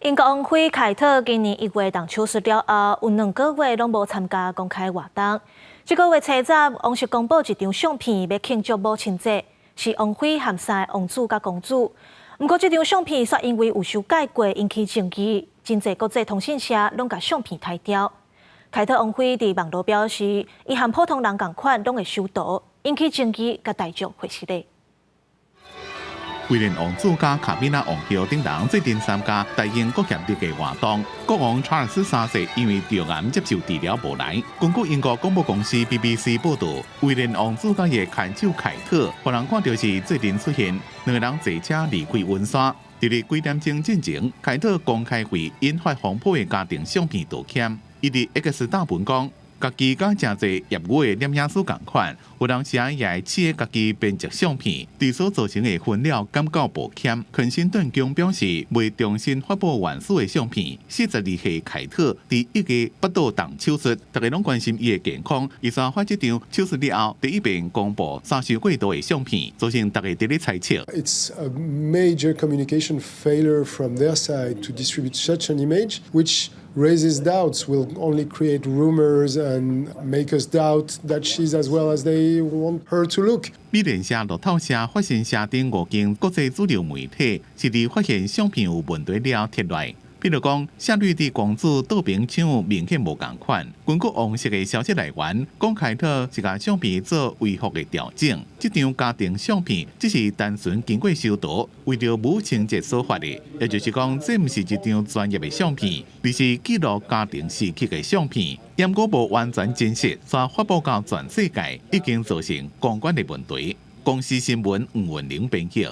英國王妃凱特今年1月動手術了後，有2個月攏無參加公開活動。這個月初十，王室公布一張相片，欲慶祝母親節，是王妃和三个王子佮公主。毋過這張相片煞因為有修改過，引起爭議，真濟國際通訊社攏共相片刣掉。凱特王妃佇網路表示，伊和普通人仝款，攏會修圖，引起爭議，佮大眾會失禮。威廉王子佮卡米拉王后等人做陣參加大型國慶日的活動。國王查爾斯三世因為著癌接受治療無來。根據英國廣播公司 BBC 報導，威廉王子佮伊的牽手凱特，予人看著是做陣出現，兩個人坐車離開溫莎。佇咧幾點鐘進前，凱特公開為引發風波的家庭相片道歉。伊佇 X 貼文講，家己佮誠濟業餘的攝影師仝款，有當時也會試家己編輯相片，對所造成的紛擾感覺抱歉。肯辛頓宮表示，袂重新發布原始的相片。42歲凱特佇1月腹肚動手術，大家攏關心伊的健康。伊煞發這場手術了後，第一遍公布三修過圖的相片，造成大家佇咧猜測。 It's a major communication failure from their side to distribute such an image, which raises doubts, will only create rumors and make us doubt that she's as well as they want her to look. 美聯社、路透社、法新社等五間國際主流媒體是佇發現相片有問題了貼來。比如講，夏綠蒂公主倒爿搶明顯無仝款。根據王室的消息來源，講凱特是共相片做微幅的調整。這張家庭相片只是單純經過修圖，為著母親節所發的，也就是講，這毋是一張專業的相片，而是記錄家庭時刻的相片。毋過無完全真實，煞發布到全世界，已經造成公關的問題。公視新聞吳文玲編輯。